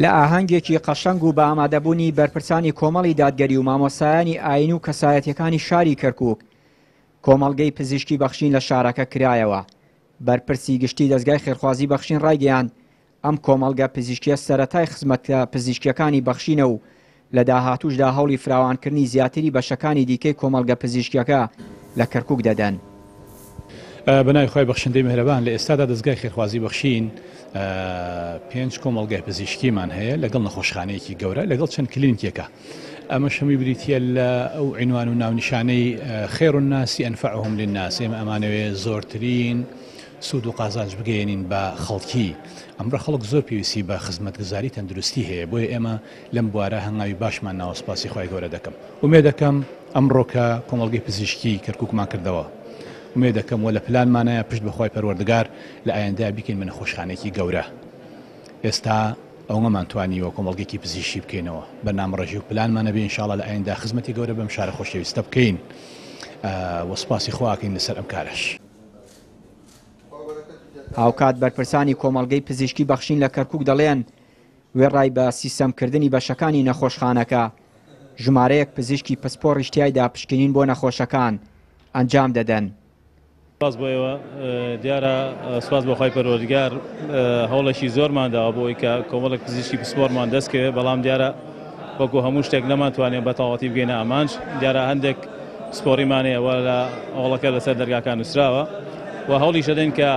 لە ئاهەنگێکی قەشەنگ و بە ئامادەبوونی بەرپرسانی کۆمەڵی دادگەری و مامۆستایانی ئایین و کەسایەتیەکانی شاری کەرکوک، کۆمەڵگەی پزیشکی بەخشین لە شارەکە کرایەوە. بەرپرسی گشتی دەزگای خێرخوازی بەخشین ڕایگەیاند، ئەم کۆمەڵگە پزیشکیە سەرەتای خزمەتە پزیشکیەکانی بەخشینە و لە داهاتووشدا هەوڵی فراوانکردنی زیاتری بەشەکانی دیکەی کۆمەڵگە پزیشکیەکە لە کەرکوک دەدەن. بە ناوی خوای بەخشندەی میهرەبان، لە ئێستادا دەزگای خێرخوازی بەخشین پێنج کۆمەڵگای پزیشکیمان هەیە لەگەڵ نەخۆشخانەیەکی گەورە لەگەڵ چەند کلینکێکە ئەمەش هەمووی بریتییە لە ئەو عینوان و ناونیشانەی خێر الناس انفعهم للناس ئێمە ئەمانەوێ زۆرترین سوود و قازانج بگەیەنین بە خەڵکی ئەمڕۆ خەڵک زۆر پێویستی بە خزمەتگوزاری تەندروستی هەیە بۆیە ئێمە لەم بوارە هەنگاوی باشمان ناوە سوپاسی خوای گەورە دەکەم ئومێد دەکەم ئەمڕۆ کە کۆمەڵگەی پزیشکی کەرکوکمان کردەوە ئومێد دەکەم وە لە پلانمانایە پشت بە خوای پەروەردگار لە ئایندەیا بیکەین بە نەخۆشخانەیەکی گەورە ئێستا ئەوەمان توانیوە کۆمەڵگەیەکی پزیشکی بکەینەوە بەرنامەڕێژی و پلانمان هەبێ ان شاء اللە لە ئایندە خزمەتی گەورە بەم شارە خۆشەویستە بکەین وە سوپاسی خوا ئەکەین لەسەر ئەم کارەش. هاوکات بەرپرسانی کۆمەڵگەی پزیشکی بەخشین لە کەرکوک دەڵێن، وێڕای بە سیستەمکردنی بەشەکانی نەخۆشخانەکە، ژمارەیەک پزیشکی پسپۆڕیش تیایدا پشکنین بۆ نەخۆشەکان ئەنجام دەدەن. سوپاس بۆ ئێوە، دیارە سوپاس بۆ خوای پەروەردگار هەوڵێکی زۆرمان داوە بۆ ئەوەی کە کۆمەڵێک پزیشکی پسپۆڕمان دەستکەوێت، بەڵام دیارە وەکو هەموو شتێک نەمانتوانیوە بە تەواوەتی بگەینە ئامانج، دیارە هەندێک پسپۆڕیمان هەیە و لە هۆڵەکە لەسەر دەرگاکان نووسراوە و هەوڵیش دەدەین کە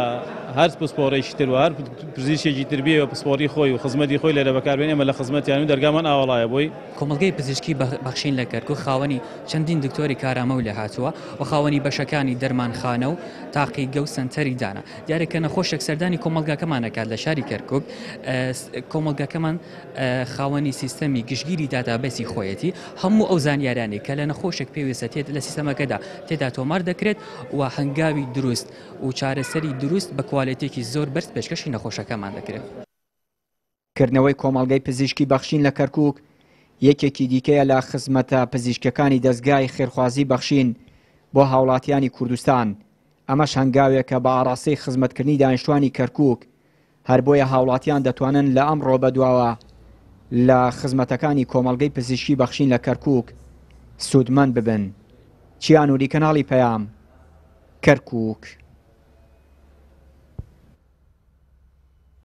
هەر پسپۆڕێکی تر و هەر پزیشکێکی تر بێ و پسپۆڕی خۆی و خزمەتی خۆی لێرە بەکاربێنێ، ئێمە لە خزمەتیان و دەرگامان ئاوەڵایە بۆی. کۆمەڵگەی پزیشکی بەخشین لە کەرکوک خاوەنی چەندین دکتۆری کارامە و لێهاتووە و خاوەنی بەشەکانی دەرمانخانە و تاقیگە و سەنتەری دانە. دیارە کە نەخۆشێک سەردانی کۆمەڵگاکەمان ئەکات لە شاری کەرکوک، کۆمەڵگاکەمان خاوەنی سیستەمی گشتگیری داتابەیسی خۆیەتی، هەموو ئەو زانیاریانەی کە لە نەخۆشێک پێویستە تێد لە سیستەمەکەدا تێدا تۆمار دەکرێت و هەنگاوی دروست و چارەسەری دروست بە کوالێتیەکی زۆر بەرز پێشکەشی نەخۆشەکەمان دەکرێت. کردنەوەی کۆمەڵگەی پزیشکی بەخشین لە کەرکوک یەکێکی دیکەیە لە خزمەتە پزیشکیەکانی دەزگای خێرخوازی بەخشین بۆ هاوڵاتیانی کوردستان، ئەمەش هەنگاوێکە بە ئاڕاستەی خزمەتکردنی دانیشتوانی کەرکوک، هەر بۆیە هاوڵاتیان دەتوانن لە ئەمڕۆ بەدواوە لە خزمەتەکانی کۆمەڵگەی پزیشکی بەخشین لە کەرکوک سوودمەند ببن. چیا نوری کەناڵی پەیام، کەرکوک.